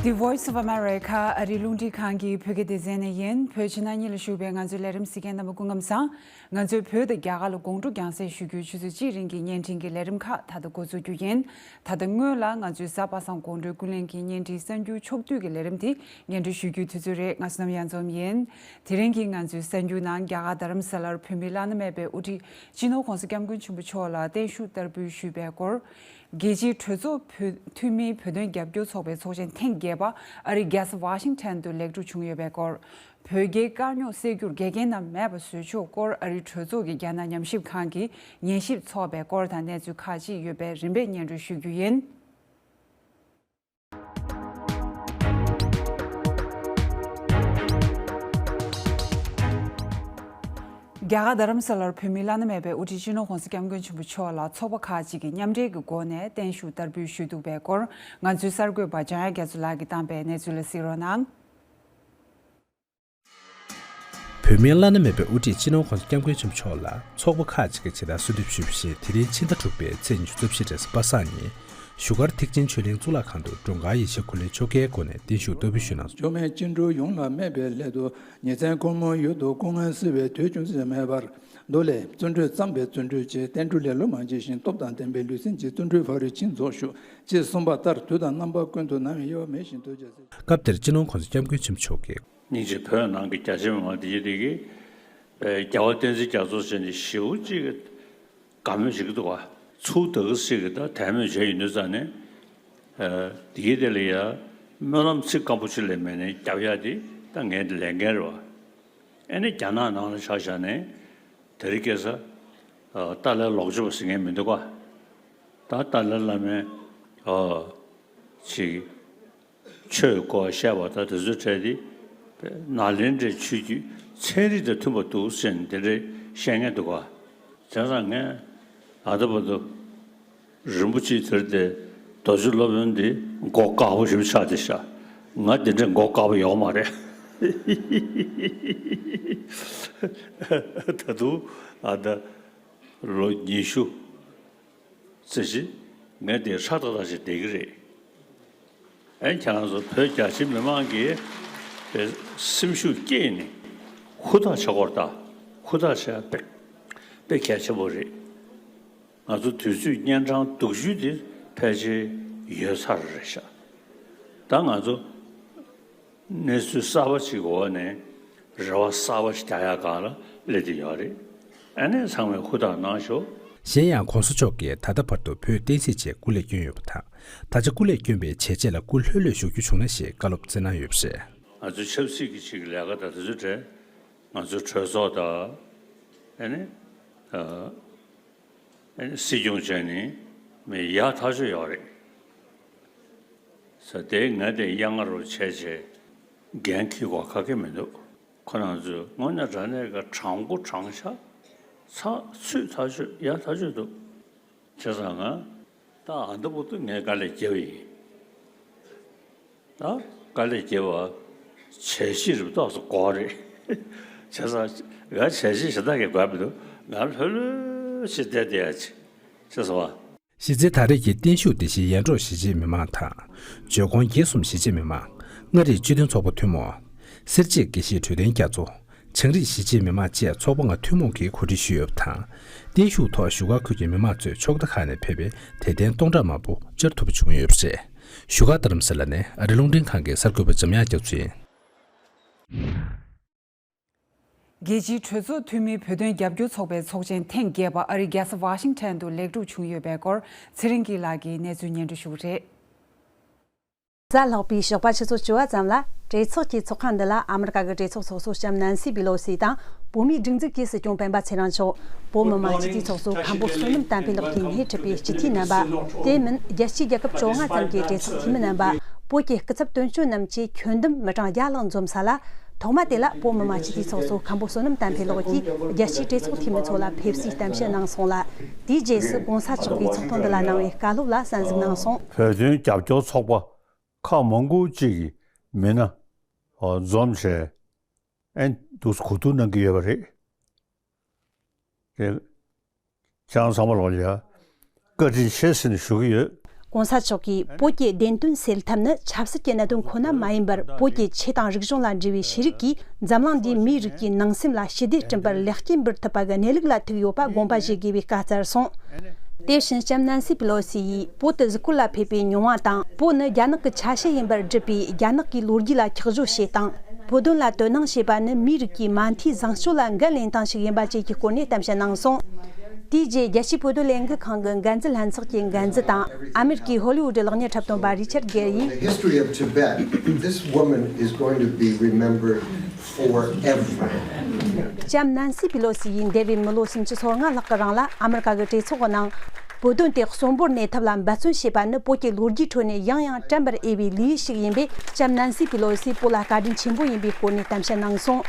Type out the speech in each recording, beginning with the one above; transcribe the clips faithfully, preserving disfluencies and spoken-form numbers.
The Voice of America ཨ་རིའི་རླུང་འཕྲིན་ཁང་གི་བོད་སྐད་སྡེ་ཚན་ནས་ཡིན། བོད་ཕྱི་ནང་གཉིས་ལ་བཞུགས་པའི་ང་ཚོའི་ལས་རིམ་གཟིགས་མཁན་རྣམ་པ་སྐུ་ཁམས་བཟང་། ང་ཚོས་བོད་དང་རྒྱ་གར་ལ་དགོང་དྲོ་རྒྱང་སྲིང་ཞུ་རྒྱུའི་ཆུ་ཚོད་གཅིག་རིང་གི་བརྙན་འཕྲིན་གྱི་ལས་རིམ་ཁག་ད་ལྟ་འགོ་འཛུགས་རྒྱུ་ཡིན། ད་ལྟ་སྔོན་ལ་ང་ཚོའི་གཟའ་པ་སངས་དགོང་དྲོའི་ཀུན་གླེང་གི་བརྙན་འཕྲིན་གསར་འགྱུར་ཕྱོགས་བསྡུས་ཀྱི་ལས་རིམ་དེ་སྙན་སྒྲོན་ཞུ་རྒྱུའི་དུས་ཚོད་རེད། ང་བསོད་ནམས་གཡང་འཛོམས་ཡིན། དེ་རིང་གི་ང་ཚོའི་གསར་འགྱུར་ནང་རྒྱ་གར་རྡ་རམ་ས་ལར་བོད་མིའི་བླ་ན་མེད་པའི་དབུ་ཁྲིད་སྤྱི་ནོར་༧གོང་ས་༧སྐྱབས་མགོན་ཆེན་པོ་མཆོག་ལ་བརྟན་བཞུགས་བསྟར་འབུལ་ཞུས་པའི་སྐོར། རྒྱལ་སྤྱིའི་གྲོས་ཚོགས་བོད་འཐུས་མིའི་བོད་དོན་རྒྱབ་སྐྱོར་ཚོགས་པའི་ཚོགས་ཆེན་ཐེངས་བརྒྱད་པ་ཨ་རིའི་རྒྱལ་ས་ཝ་ཤིང་ཊོན་དུ་ལེགས་གྲུབ་བྱུང་ཡོད་པའི་སྐོར། བོད་རྒྱའི་དཀའ་རྙོག་སེལ་རྒྱུར་འགལ་རྐྱེན་རྣམས་མེད་པ་བཟོ་ཕྱོགས་སྐོར་ཨ་རིའི་གྲོས་ཚོགས་ཀྱི་རྒྱ་ནག་ཉམས་ཞིབ་ཁང་གིས་ཉན་ཞིབ་ཚོགས་པའི་སྐོར་དང་གནས་ཚུལ་ཁག་ཅིག་ཡོད་པའི་རིམ་པས་སྙན་སྒྲོན་ཞུ་རྒྱུ་ཡིན། རྒྱ་གར་རྡ་རམ་ས་ལར་བོད་མིའི་བླ་ན་མེད་པའི་དབུ་ཁྲིད་སྤྱི་ནོར་༧གོང་ས་༧སྐྱབས་མགོན་ཆེན་པོ་མཆོག་ལ་ཚོགས་པ་ཁག་ཅིག་གིས་མཉམ་འབྲེལ་གྱི་སྒོ་ནས་བརྟན་བཞུགས་བསྟར་འབུལ་ཞུས་འདུག་པའི་སྐོར། ང་ཚོའི་གསར་འགོད་པ་འཇམ་དབྱངས་རྒྱ་མཚོ་ལགས་ཀྱིས་བཏང་པའི་གནས་ཚུལ་ལ་གཟིགས་རོགས་གནང་། བོད་མིའི་བླ་ན་མེད་པའི་དབུ་ཁྲིད་སྤྱི་ནོར་༧གོང་ས་༧སྐྱབས་མགོན་ཆེན་པོ་མཆོག་ལ་ཚོགས་པ་ཁག་ཅིག་གིས་ཇི་ལྟར་གསོལ་འདེབས་ཞུས་པ་བཞིན། དེ་རིང་ཕྱི་ཟླ་དྲུག་པའི་ཚེས་ཉི་ཤུ་རྩ་བཞི་རེས་གཟའ་པ་སངས་ཉིན། བཞུགས་སྒར་ཐེག་ཆེན་ཆོས་གླིང་གཙུག་ལག་ཁང་དུ་མགྲོན་ཁང་ཡེ་ཤེས་འཁོར་ལོའི་ཆོ་གའི་སྒོ་ནས་བརྟན་བཞུགས་བསྟར་འབུལ་ཞུས་གནང་སོང་། འབྱོར་མེད་སྐྱེ་འགྲོ་ཡོངས་ལ་སྨན་པའི་སླད་དུ། ཉིན་མཚན་ཁོར་མོ་ཡུལ་དུ་སྐུ་ངལ་གསོ་བའི་དུས་ཅུང་ཟད་མེད་པར། འདུག་ལས། བརྩོན་འགྲུས་བརྩམས་པས་བརྩོན་འགྲུས་ཆེ། བསྟན་འགྲོ་ལེ་ལོ་མང་བྱས་ཤིང་། སྟོབས་དང་ལྡན་པའི་ལུས་སེམས་ཀྱི། བརྩོན་འགྲུས་ཕ་རོལ་ཕྱིན་རྫོགས་ཤོག་ཅེས་གསུངས་པ་ལྟར། དུས་དང་རྣམ་པ་ཀུན་ཏུ་ནམ་ཡང་གཡོ་བ་མེད་བཞིན་དུ་བྱས། སྐབས་དེར་སྤྱི་ནོར་༧གོང་ས་༧སྐྱབས་མགོན་ཆེན་པོ་མཆོག་གིས། སྙིང་རྗེ། བོད་ནང་གི་རྒྱ་ཆེ་མི་མང་དེ་གྱད་དེ་གིས་རྒྱལ་བ་བསྟན་འཛིན་རྒྱ་མཚོ་ཟེར་ནས་ཞེ་པོ་ཅིག་དགའ་མོས་བྱེད་ཀྱི་འདུག་ག་ཚུར་དེ་ག་ཞིག་གིས་ད་དད་མོས་བྱས་ཡོང་དུས་ཙང་ནས། དེ་གྱད་དེ་ལ་ཡ་སྨོན་ལམ་ཚིག་སྐམ་པོ་ཅིག་ལས་མེད་ནས་རྒྱབ་ཡ་དེ་ད་ངའི་ལས་འགན་རེད་བ། ཨེ་ནི་རྒྱ་ནག་ནང་ལ་ཆ་བཞག་ནས་དེ་རིང་ཁ་སང་ཏཱ་ལའི་ལོག་སྤྱོད་པ་ཟེར་མཁན་མི་འདུག་ག་ད་ཏཱ་ལའི་བླ་མས་ཨ་ཅིག་ཆོས་སྐོར་བཤད་པ་དང་དེ་ཚོའི་གྲས་དེ་ནཱ་ལེནྡྲའི་ཆོས་བརྒྱུད་ཚན་རིག་དང་མཐུན་པ་འདུག་ཟེར་ནས་དེ་འདྲ་བཤད་མཁན་འདུག་ག་བྱས་ཙང་ངས་ད་ལྟ་བར་དུ་རིན་པོ་ཆེ་དེར་དེ་རྡོ་རྗེ་སློབ་དཔོན་འདི་མགོ་དཀར་པོ་ཞིག་ཆགས་བསྡད་ཤག་ང་འདི་འདྲའི་མགོ་དཀར་པོ་ཡོད་མ་རེད། ད་དུང་ཨ་ད་ལོ་ཉི་ཤུ་ཙམ་ཞིག་ངས་འདི་ཧྲ་ཏག་ཏག་ཞིག་བསྡད་ཀྱི་རེད། ཨེ་ཁྱེད་རང་ཚོ་བོད་རྒྱ་ཆེ་མི་མང་གིས་སེམས་ཤུགས་བསྐྱེད་ནས་ཧུར་ཐག་བྱེད་དགོས་རེད། ད་ཧུར་ཐག་བྱེད་ཡ་དཔེ་དཔེ་གལ་ཆེན་པོ་རེད། ང་ཚོ་དུས་ཚོད་གཉན་འཕྲང་སྡུག་ཤོས་དེ་ཕལ་ཆེར་ཡོལ་ཚར་རེད་ཤག་ད་ང་ཚོ་གནས་ཚུལ་གསར་པ་ཞིག་གི་འོག་ནས་རེ་བ་གསར་པ་ཞིག་རྒྱག་ཡ་སྒང་ལ་སླེབས་བསྡད་ཡོད་རེད། ཨ་ནི་ཚང་མས་ཧུར་ཐག་གནང་ཤོག་གཞན་ཡང་གོང་ས་མཆོག་གིས་ད་ལྟ་བར་དུ་བོད་བསྟན་སྲིད་ཆེད་སྐུ་ལས་བསྐྱོན་ཡོད་པ་དང་། ད་ཆ་སྐུ་ལས་བསྐྱོན་པའི་བྱས་རྗེས་ལ་སྐུ་ལྷོད་ལྷོད་བཞུགས་རྒྱུ་བྱུང་ན་ཞེས་བཀའ་སློབ་སྩལ་གནང་ཡོད་པ་རེད། ང་ཚོའི་ཆབ་སྲིད་ཀྱི་ཆེད་ཀྱི་ལས་ཀ་དང་དེ་ཚོའི་གྲས་ང་ཚོའི་གྲོས་ཚོགས་དང་། ཨ་ནི། ཨ་ནི་སྲིད་སྐྱོང་བྱས་ནས་མི་ཡག་ཐག་ཆོད་ཡོད་རེད། ས་དེ་ང་དེ་གཡང་ང་རུ་བྱས་བྱས་འགན་འཁྱེར་དགོས་ཁག་གི་མི་འདུག་ཁོ་རང་ཚོས་དངོས་གནས་དྲང་གནས་ཀྱི་དྲང་པོ་དྲང་བཞག་ཚགས་ཚུད་ཐག་ཆོད་ཡག་ཐག་ཆོད་འདུག་བྱས་ཙང་ང་ད་ཨ་འདི་བར་དུ་ངས་དཀའ་ལས་བརྒྱབ་ཡིན། ད་དཀའ་ལས་བརྒྱབ་པ་བྱས་རྗེས་རིམ་ཏོག་ཙམ་དགོས་རེད། བྱས་ཙང་ང་བྱས་རྗེས་གཞན་དག་གི་དགོས་མི་འདུག་ང་ལྷོད་ལྷོད་བྱས་བསྡད་བསྡད་ཡ་ཅིག་བྱས་སོང་བ། གཞི་རྩའི་ད་རེས་ཀྱི་བརྟན་བཞུགས་དེ་བཞིན་ཡར་འབྲོག་གཞིས་བྱེས་མི་མང་དང་། འཇོལ་ཁོངས་བརྒྱད་གསུམ་གཞིས་བྱེས་མི་མང་། མངའ་རིས་སྤྱི་མཐུན་ཚོགས་པ་ཐུན་མོང་། སེར་བྱེས་དགེ་བཤེས་འཕྲོད་བསྟེན་རྒྱ་མཚོ། བྱང་རིགས་གཞིས་བྱེས་མི་མང་བཅས་ཚོགས་པ་ལྔ་ཐུན་མོང་གིས་གོ་སྒྲིག་ཞུས་ཡོད་པ་དང་། བརྟན་བཞུགས་ཐོག་བཞུགས་སྒར་ཁུལ་གྱི་མི་མང་ཚོས་ཕྱོགས་མཐའ་ཁག་ནས་ཕེབས་པའི་དད་ལྡན་སྟོང་ཕྲག་མང་པོ་བཅར་ཐུབ་པ་བྱུང་ཡོད་པ་རེད། བཞུགས་སྒར་རྡ་རམ་ས་ལ་ནས་ཨ་རིའི་རླུང་འཕྲིན་ཁང་གི་གསར་འགོད་པ་འཇམ་དབྱངས་རྒྱ་མཚོ་ཡིན། རྒྱལ་སྤྱིའི་གྲོས་ཚོགས་འཐུས་མིའི་བོད་དོན་རྒྱབ་སྐྱོར་ཚོགས་པའི་ཚོགས་ཆེན་ཐེངས་བརྒྱད་པ་ཨ་རིའི་རྒྱལ་ས་ཝ་ཤིང་ཊོན་དུ་ལེགས་གྲུབ་བྱུང་ཡོད་པའི་སྐོར་ཚེ་རིང་སྐྱིད་ལགས་ཀྱིས་གནས་ཚུལ་སྙན་སྒྲོན་ཞུ་གི་རེད། གཟའ་ལྷག་པའི་ཞོགས་པ་ཆུ་ཚོད་བཅུ་པ་ཙམ་ལ་གྲོས་ཚོགས་ཀྱི་ཚོགས་ཁང་འདི་ལ་ཨ་མི་རི་ཀ་གི་གྲོས་ཚོགས་ཚོགས་གཙོ་ལྕམ་ནན་སི་པི་ལོ་སི་དང་། བོད་མིའི་སྒྲིག་འཛུགས་ཀྱི་སྲིད་སྐྱོང་སྤེན་པ་ཚེ་རིང་མཆོག་བོད་མི་མང་སྤྱི་འཐུས་ཚོགས་གཙོ་མཁན་པོ་བསོད་ནམས་བསྟན་འཕེལ་ལགས་ཀྱིས་སྣེ་ཁྲིད་པའི་སྤྱི་འཐུས་རྣམ་པ། དེ་མིན་རྒྱལ་སྤྱིའི་རྒྱལ་ཁབ་བཅོ་ལྔ་ཙམ་གྱི་གྲོས་ཚོགས་འཐུས་མི་རྣམ་པ། བོད་ཀྱི་སྐུ་ཚབ་དོན་གཅོད་རྣམས་ཀྱིས་ཁྱོན་བསྡོམས་མི་གྲངས་བརྒྱ་ལྷག་འཛོམས་ས་ལ། ཐོག་མ་དེ་ལ་བོད་མི་མང་སྤྱི་འཐུས་ཚོགས་གཙོ་མཁན་པོ་བསོད་ནམས་བསྟན་འཕེལ་ལགས་ཀྱིས་རྒྱལ་སྤྱིའི་གྲོས་ཚོགས་འཐུས་མི་ཚོ་ལ་ཕེབས་བསུའི་གཏམ་བཤད་གནང་སོང་ལ། དེའི་རྗེས་སུ་༧གོང་ས་མཆོག་གིས་ཚོགས་ཐེངས་འདི་ལ་གནང་བའི་བཀའ་སློབ་ལ་གསན་གཟིགས་གནང་སོང་། བོད་དོན་རྒྱབ་སྐྱོར་ཚོགས་པ་ཁག་མང་པོ་ཅིག་གི་མི་སྣ་འཛོམས་བྱས། ཨེ་འདུག་གོ་བསྡུར་གནང་གི་ཡོད་པ་རེད། དེ་ཁྱེད་རང་ཚང་མ་ལོག་ལ་ཡ་བཀའ་དྲིན་ཆེ་ཟེར་ནས་ཞུ་གི་ཡོད། གོང་ས་མཆོག་གིས་བོད་ཀྱི་བདེན་དོན་སེལ་ཐབས་ནི་ཆབ་སྲིད་ཀྱི་གནད་དོན་ཁོ་ན་མ་ཡིན་པར། བོད་ཀྱི་ཆོས་དང་རིག་གཞུང་ལ་འབྲེལ་བའི་ཤེས་རིག་གིས་འཛམ་གླིང་འདིའི་མིའི་རིགས་ཀྱི་ནང་སེམས་ལ་ཞི་བདེ་བསྐྲུན་པར་ལེགས་སྐྱེས་འབུལ་ཐུབ་པ་གི་གནས་ལུགས་ལ་ཐུག་ཡོད་པ་དགོངས་པ་བཞེས་དགོས་པའི་བཀའ་སྩལ་སོང་། དེ་བཞིན་ལྕམ་ནན་སི་པི་ལོ་སི་ཡིས་བོད་དུ་གཟིགས་སྐོར་ལ་ཕེབས་པའི་མྱོང་བ་དང་། བོད་ནི་རྒྱ་ནག་གི་ཆ་ཤས་ཡིན་པར་བསྒྲུབས་པའི་རྒྱ་ནག་གི་ལོ་རྒྱུས་ལ་འཁྱག་བརྗོད་བྱས་དང་། བོད་དོན་ལ་དོ་སྣང་བྱེད་པ་ནི་མིའི་རིགས་ཀྱི་མ་མཐའི་བཟང་སྤྱོད་ལ་འགན་ལེན་སྟངས་ཤིག་ཡིན་པ་བཅས་ཀྱི་སྐོར་ནས་གཏམ་བཤད་གནང་སོང་། དེའི་རྗེས་རྒྱལ་སྤྱིའི་བོད་དོན་ལས་འགུལ་ཁང་གི་འགན་འཛིན་ལྷན་ཚོགས་ཀྱི་འགན་འཛིན་དང་། ཨ་མེ་རི་ཀའི་ཧོ་ལི་ཝུད་ཀློག་མཁན་འཁྲབ་སྟོན་པ་རི་ཆར་གེར་ཡིས། The history of Tibet, this woman is going to be remembered forever. ལྕམ་ནན་སི་པི་ལོ་སི་ཡིས་འདས་པའི་མི་ལོ་སུམ་ཅུ་སོ་ལྔ་ལྷག་གི་རིང་ལ་ཨ་མེ་རི་ཀ་གི་གྲོས་ཚོགས་ཀྱི་ནང་། བོད་དོན་དེ་གསོན་པོར་གནས་ཐབས་ལ་འབད་བརྩོན་བྱེད་པ་ནི་བོད་ཀྱི་ལོ་རྒྱུས་ཁྲོད་ནས་ཡང་ཡང་དྲན་པར་འོས་པའི་ལས་ཤིག་ཡིན་པས། ལྕམ་ནན་སི་པི་ལོ་སིས་བོད་ལ་བཀའ་དྲིན་ཆེན་པོ་ཡིན་པའི་སྐོར་ནས་གཏམ་བཤད་གནང་སོང་།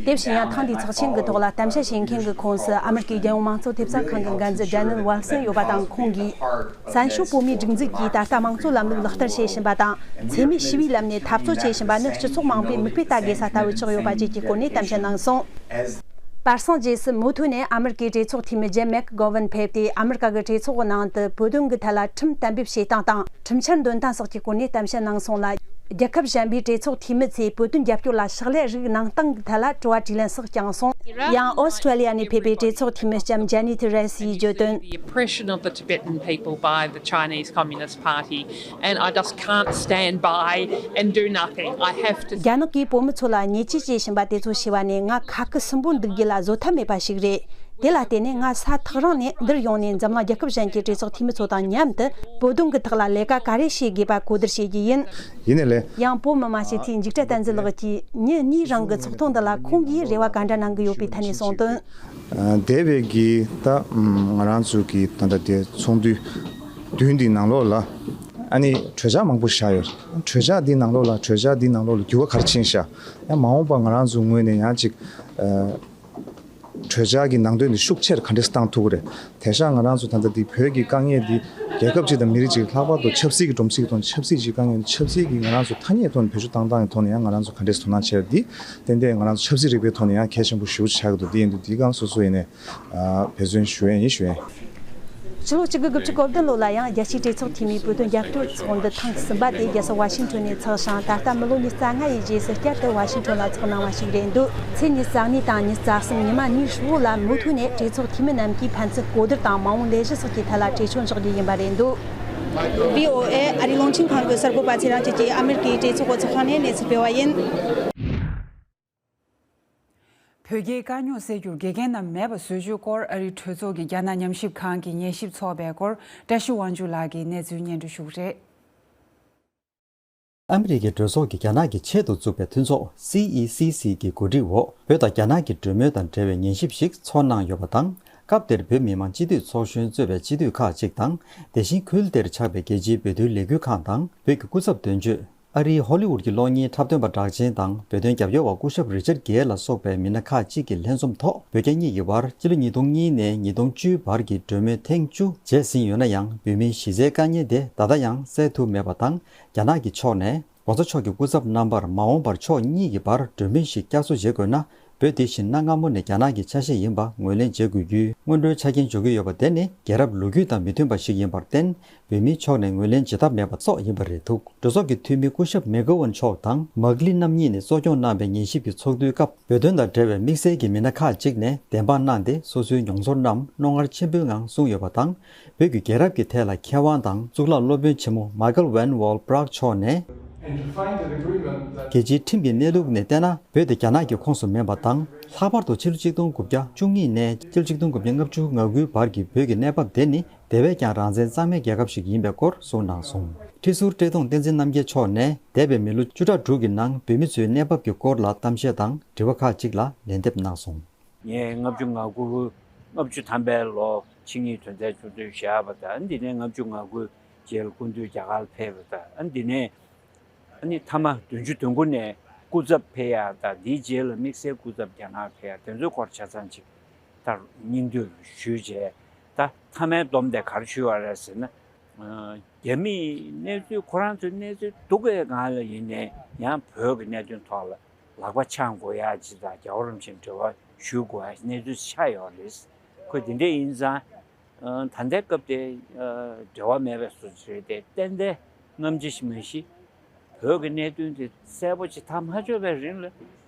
དེ་བཞིན་ཡང་ཐེངས་འདིའི་ཚོགས་ཆེན་གྱི་ཐོག་ལ་གཏམ་བཤད་བྱེད་མཁན་གྱི་ཁོངས་སུ་ཨ་མེ་རི་ཀའི་རྒྱལ་ཡོངས་མང་གཙོ་ཐེབས་རྩ་ཁང་གི་འགན་འཛིན་ཌེ་ནེལ་ཝལ་སན་ཡོད་པ་དང་། ཁོང་གིས། བཙན་བྱོལ་བོད་མིའི་སྒྲིག་འཛུགས་ཀྱིས་ད་ལྟ་དམངས་གཙོའི་ལམ་ལུགས་ལག་བསྟར་བྱེད་བཞིན་པ་དང་། འཚེ་མེད་ཞི་བའི་ལམ་ནས་འཐབ་རྩོད་བྱེད་བཞིན་པ་ནི་སྤྱི་ཚོགས་མང་པོས་མིག་དཔེ་ལྟ་དགོས་ས་ལྟ་བུ་ཆགས་ཡོད་པ་བཅས་ཀྱི་སྐོར་ནས་གཏམ་བཤད་གནང་སོང་། པར་སངས་རྗེས་སུ་མུ་མཐུད་ནས་ཨ་མེ་རི་ཀའི་གྲོས་ཚོགས་འཐུས་མི་ཇེམ་མེག་གྷོ་ཝན་ཕེབས་ཏེ། ཨ་མེ་རི་ཀ་གི་གྲོས་ཚོགས་ཀྱི་ནང་དུ་བོད་དོན་གྱི་ཐད་ལ་ཁྲིམས་གཏན་འབེབས་བྱེད་སྟངས་དང་། ཁྲིམས་འཆར་འདོན་སྟངས་སོགས་ཀྱི་སྐོར་ནས་གཏམ་བཤད་གནང་སོང་ལ། རྒྱལ་ཁབ་གཞན་པའི་གྲོས་ཚོགས་འཐུས་མི་ཚོས་བོད་དོན་རྒྱབ་སྐྱོར་ལ་ཕྱག་ལས་རིགས་གནང་སྟངས་ཀྱི་ཐད་ལ་དྲི་བ་དྲིས་ལན་སོགས་བསྐྱངས་སོང་། ཡང་ཨོ་སི་ཀྲེ་ལི་ཡ་ནས་ཕེབས་པའི་གྲོས་ཚོགས་འཐུས་མི་ལྕམ་ཇེ་ནི་ཐེ་རེ་སི་ཡིས་བརྗོད་དོན། The oppression of the Tibetan people by the Chinese Communist Party, and I just can't stand by and do nothing. I have to. རྒྱ་ནག་གིས་བོད་མི་ཚོ་ལ་ཉེས་ཆད་བཅད་བཞིན་པ་དེ་ཚོ་ཤེས་པ་ནས། ང་ཁ་སྐུ་སུན་པོ་འདུག་རྒྱུ་ལ་བཟོད་ཐབས་མེད་པ་ཞིག་རེད། དེ་ལ་བརྟེན་ནས་ང་སྲ་ཐག་རིང་ནས་འདིར་ཡོང་ནས། འཛམ་གླིང་རྒྱལ་ཁབ་གཞན་གྱི་གྲོས་ཚོགས་འཐུས་མི་ཚོ་དང་མཉམ་དུ་བོད་དོན་གྱི་ཐོག་ལ་ལས་ཀ་ག་རེ་བྱེད་དགོས་པ་གོ་བསྡུར་བྱེད་རྒྱུ་ཡིན། ཡིན་ནའི་ལས། ཡང་བོད་མི་མང་སྤྱི་འཐུས་འཇིགས་བྲལ་བསྟན་འཛིན་ལགས་ཀྱིས་ཉིན་གཉིས་རིང་གི་ཚོགས་ཐུག་འདི་ལ་ཁོང་གིས་རེ་བ་ག་འདྲ་གནང་གི་ཡོད་པའི་ཐད་ནས་གསུངས་དོན། ཨ། འདས་པའི་གི་ད་ང་རང་ཚོ་གི་ད་ལྟ་དེ་ཚོགས་འདུ་བདུན་འདིའི་ནང་ལོགས་ལ། ཨ་ནི་གྲོས་འཆར་མང་པོ་བཞག་ཡོད། གྲོས་འཆར་འདིའི་ནང་ལོགས་ལ། གྲོས་འཆར་འདིའི་ནང་ལོགས་ལ་འགྱུར་བ་ག་རེ་ཕྱིན་ཤག་ཡང་མ་འོངས་པ་ང་རང་ཚོ་ངོས་ནས་ཡང་ཅིག་ཨ། གྲོས་འཆར་གྱི་ནང་དོན་དེ་ཤུགས་ཆེར་ག་འདྲས་བཏང་ཐུབ་ཀྱི་རེད། དེང་སང་ང་རང་ཚོ་ད་ལྟ་འདི་བོད་ཀྱི་དཀའ་ངལ་འདི་རྒྱལ་ཁབ་ཅིག་དང་མི་རིགས་ཅིག་ལྷག་པར་དུ་ཆབ་སྲིད་ཀྱི་སྒྲོམ་གཞི་གི་ཐོག་ནས། ཆབ་སྲིད་ཀྱི་དཀའ་ངལ་འདི་ཆབ་སྲིད་ཀྱི་ང་རང་ཚོ་ཐ་སྙད་ཐོག་ནས་བེད་སྤྱོད་བཏང་སྟངས་ཀྱི་ཐོག་ནས་ཡང་ང་རང་ཚོ་ག་འདྲས་དོ་སྣང་བྱས་པ་འདི་ཏན་ཏན་ང་རང་ཚོ་ཆབ་སྲིད་རིག་པའི་ཐོག་ནས་ཡང་གལ་ཆེན་པོ་ཞེ་པོ་ཆགས་ཀྱི་འདུག་འདི་ཡིན་དུས་འདི་གང་སོ་སོ་ཡིན་ནས་ཨ། འབད་བརྩོན་ཞུ་ཡས་ཡིན་ཞུ་ཡས། ཕྱི་ལོ་ཆིག་སྟོང་དགུ་བརྒྱ་དགུ་བཅུ་གོ་བདུན་ལོ་ལ་ཡང་རྒྱལ་སྤྱིའི་གྲོས་ཚོགས་འཐུས་མིའི་བོད་དོན་རྒྱབ་སྐྱོར་ཚོགས་འདུ་ཐེངས་གསུམ་པ་དེ་རྒྱལ་ས་ཝ་ཤིང་ཊོན་ནས་ཚོགས་ཤིང་། ད་ལྟ་མི་ལོ་ཉི་ཤུ་རྩ་ལྔ་ཡི་རྗེས་སུ་བསྐྱར་དུ་ཝ་ཤིང་ཊོན་ལ་ཚོགས་གནང་བ་ཞིག་རེད་འདུག་ཚེས་ཉི་ཤུ་རྩ་གཉིས་དང་ཉི་ཤུ་རྩ་གསུམ་ཉི་མ་གཉིས་ཧྲིལ་བོ་ལ་མུ་མཐུད་ནས་གྲོས་ཚོགས་འཐུས་མི་རྣམས་ཀྱིས་ཕན་ཚུན་གོ་བསྡུར་དང་མ་འོངས་ལས་གཞི་སོགས་ཀྱི་ཐད་ལ་གྲོས་ཆོད་འཇོག་རྒྱུ་ཡིན་པ་རེད་འདུག་བྷི་ཨོ་ཨེ་ཨ་རིའི་རླུང་འཕྲིན་ཁང་གི་གསར་འགོད་པ་ཚེ་རིང་སྐྱིད་ཀྱིས་ཨ་མེ་རི་ཀའི་གྲོས་ཚོགས་ཀྱི་ཚོགས་ཁང་ནས་གནས་ཚུལ་སྤེལ་བ་ཡིན། བོད་རྒྱའི་དཀའ་རྙོག་སེལ་རྒྱུར་དགེ་རྒན་རྣམས་མེད་པ་བཟོ་རྒྱུའི་སྐོར་ཨ་རིའི་གྲོས་ཚོགས་ཀྱི་རྒྱ་ནག་ཉམས་ཞིབ་ཁང་གི་ཉན་ཞིབ་ཚོགས་པའི་སྐོར་བཀྲ་ཤིས་དབང་ཕྱུག་ལགས་ཀྱིས་གནས་ཚུལ་སྙན་སྒྲོན་ཞུ་གི་རེད། ཨ་མི་རི་ཀའི་གྲོས་ཚོགས་ཀྱིས་རྒྱ་ནག་གི་ཆེད་དུ་བཙུགས་པའི་མཐུན་ཚོགས་སི་ཨི་སི་སི་གི་གོ་སྒྲིག་འོག་བོད་དང་རྒྱ་ནག་གི་གྲོས་མོལ་དང་འབྲེལ་བའི་ཉན་ཞིབ་ཞིག་ཚོགས་གནང་ཡོད་པ་དང་། སྐབས་དེར་བོད་མི་མང་སྤྱི་འཐུས་ཚོགས་གཞོན་གཙོས་པའི་སྤྱི་འཐུས་ཁག་ཅིག་དང་། དེ་བཞིན་ཁུལ་དེར་ཆགས་པའི་རྒྱལ་སྤྱིའི་བོད་དོན་ལས་འགུལ་ཁང་དང་། བོད་ཀྱི་སྐུ་ཚབ་དོན་གཅོད། ཨ་རིའི་ཧོ་ལི་ཝུད་ཀྱི་གློག་བརྙན་འཁྲབ་སྟོན་པ་གྲགས་ཅན་དང་། བོད་དོན་རྒྱབ་སྐྱོར་བ་སྐུ་ཞབས་རི་ཅར་གེ་ལ་སོགས་པའི་མི་སྣ་ཁག་ཅིག་གི་ལྷན་འཛོམས་ཐོག་བོད་རྒྱ་གཉིས་ཀྱི་བར་སྤྱི་ལོ་ཉིས་སྟོང་གཉིས་ནས་ཉིས་སྟོང་བཅུ་བར་གྱི་གྲོས་མོལ་ཐེངས་བཅུ་བྱས་ཟིན་ཡོད་ན་ཡང་། བོད་མིའི་གཞི་རྩའི་དཀའ་ངལ་དེ་ད་ལྟ་ཡང་སེལ་ཐུབ་མེད་པ་དང་། རྒྱ་ནག་གི་ཕྱོགས་ནས་༸གོང་ས་མཆོག་གི་སྐུ་ཚབ་རྣམ་པར་མ་འོངས་པར་ཕྱོགས་གཉིས་ཀྱི་བར་གྲོས་མོལ་ཞིག་བསྐྱར་གསོ་བྱེད་དགོས་ན། བོད་དེ་བཞིན་གནའ་སྔ་མོ་ནས་རྒྱ་ནག་གི་ཆ་ཤས་ཡིན་པ་ངོས་ལེན་བྱེད་དགོས་རྒྱུའི་སྔོན་འགྲོའི་ཆ་རྐྱེན་འཇོག་གི་ཡོད་པ་དེ་ནི་རྒྱལ་རབས་ལོ་རྒྱུས་དང་མི་མཐུན་པ་ཞིག་ཡིན་པར་བརྟེན། བོད་མིའི་ཕྱོགས་ནས་ངོས་ལེན་བྱེད་ཐབས་མེད་པ་སོགས་ཡིན་པ་རེད་འདུག་གྲོས་ཚོགས་ཀྱི་འཐུས་མི་སྐུ་ཞབས་མེག་གྷ་ཝན་མཆོག་དང་མག་ལི་རྣམ་གཉིས་ནས་གཙོ་སྐྱོང་གནང་བའི་ཉན་ཞིབ་ཀྱི་ཚོགས་འདུའི་སྐབས། བོད་དོན་དང་འབྲེལ་བའི་དམིགས་བསལ་གྱི་མི་སྣ་ཁག་ཅིག་ནས་བདེན་དཔང་གནང་སྟེ། སོ་སོའི་མྱོང་ཚོར་རྣམས་རྣོ་ངར་ཆེན་པོའི་ངང་གསུངས་ཡོད་པ་དང་། བོད་ཀྱི་རྒྱལ་རབས་ཀྱི་ཐད་ལ་མཁས་དབང་དང་གཙུག་ལག་སློབ་དཔོན་ཆེན་མོ་མཱ་ཀལ་ཝན་ཝོལ་པྲག་མཆོག་ནས། རྒྱལ་སྤྱིའི་ཁྲིམས་ཀྱི་གནས་ལུགས་ནས་བལྟས་ན། བོད་དེ་རྒྱ་ནག་གི་ཁོངས་སུ་མིན་པ་དང་། ལྷག་པར་དུ་ཕྱི་ལོ་ཆིག་སྟོང་དགུ་བརྒྱ་བཅུ་གཉིས་ནས་ཕྱི་ལོ་ཆིག་སྟོང་དགུ་བརྒྱ་ལྔ་བཅུ་ང་དགུའི་བར་གྱི་བོད་ཀྱི་གནས་བབ་དེ་ནི། དེ་བས་ཀྱང་རང་བཙན་གཙང་མའི་རྒྱལ་ཁབ་ཞིག་ཡིན་པའི་སྐོར་གསུངས་གནང་སོང་། ཁྲི་ཟུར་བཀྲས་མཐོང་བསྟན་འཛིན་རྣམ་རྒྱལ་མཆོག་ནས། འདས་པའི་མི་ལོ་བཅུ་ཕྲག་དྲུག་གི་ནང་བོད་མི་ཚོའི་གནས་བབ་ཀྱི་སྐོར་ལ་གཏམ་བཤད་དང་དྲི་བ་ཁག་ཅིག་ལ་ལན་འདེབས་གནང་སོང་། ངས་ལྔ་བཅུ་ང་དགུ། ལྔ་བཅུ་ཐམ་པའི་ལོ་ཕྱི་ཉིན་དོན་ཚན་བཅུ་བདུན་བཞག་པ་དང་། འདི་ནས་ལྔ་བཅུ་ང་དགུ་རྗེས་ལ་སྐུ་མདུན་རྒྱ་གར་ཕེབས་པ་དང་། འདི་ནས་ཨ་ནི་མཐའ་མ་བདུན་ཅུ་དོན་དགུ་ནས་སྐུ་ཚབ་ཕེབས་ཡག་དང་། འདིའི་རྗེས་ལ་དམིགས་བསལ་སྐུ་ཚབ་རྒྱ་ནག་ཕེབས་ཡག་དེ་ཚོའི་སྐོར་ཆ་ཚང་ཅིག་ད་སྙིང་བསྡུས་ཞུས་བྱས། ད་མཐའ་མའི་སྡོམ་དེ་ག་རེ་ཞུས་པ་རེད་ཟེར་ན། རྒྱ་མིས་གནས་ཚུལ་ཁོ་རང་ཚོའི་གནས་ཚུལ་སྡུག་པའི་སྒང་ལ་ཡིན་ནའི་ཡང་བོད་ཀྱི་གནད་དོན་ཐོག་ལ་ལག་པ་འཆང་དགོས་ཡག་ཅིག་དང་། རྒྱལ་བ་རིན་པོ་ཆེར་འབྲེལ་བ་ཞུ་དགོས་ཡག་གནས་ཚུལ་ཆགས་ཡོད་རེད། ཁོས་དེ་འདྲས་ཡིན་ཙང་ ད་ལྟའི་སྐབས་དེ་འབྲེལ་བ་མེད་པའི་བཟོ་ཅིག་རེད་དེ། ཏན་ཏན་རྔམ་བརྗིད་ཞིག་མ་གཞི་བོད་ཀྱི་གནད་དོན་དེ་གསལ་པོ་ཅིག་ཐག་མ་ཆོད་པའི་རིང་ལ།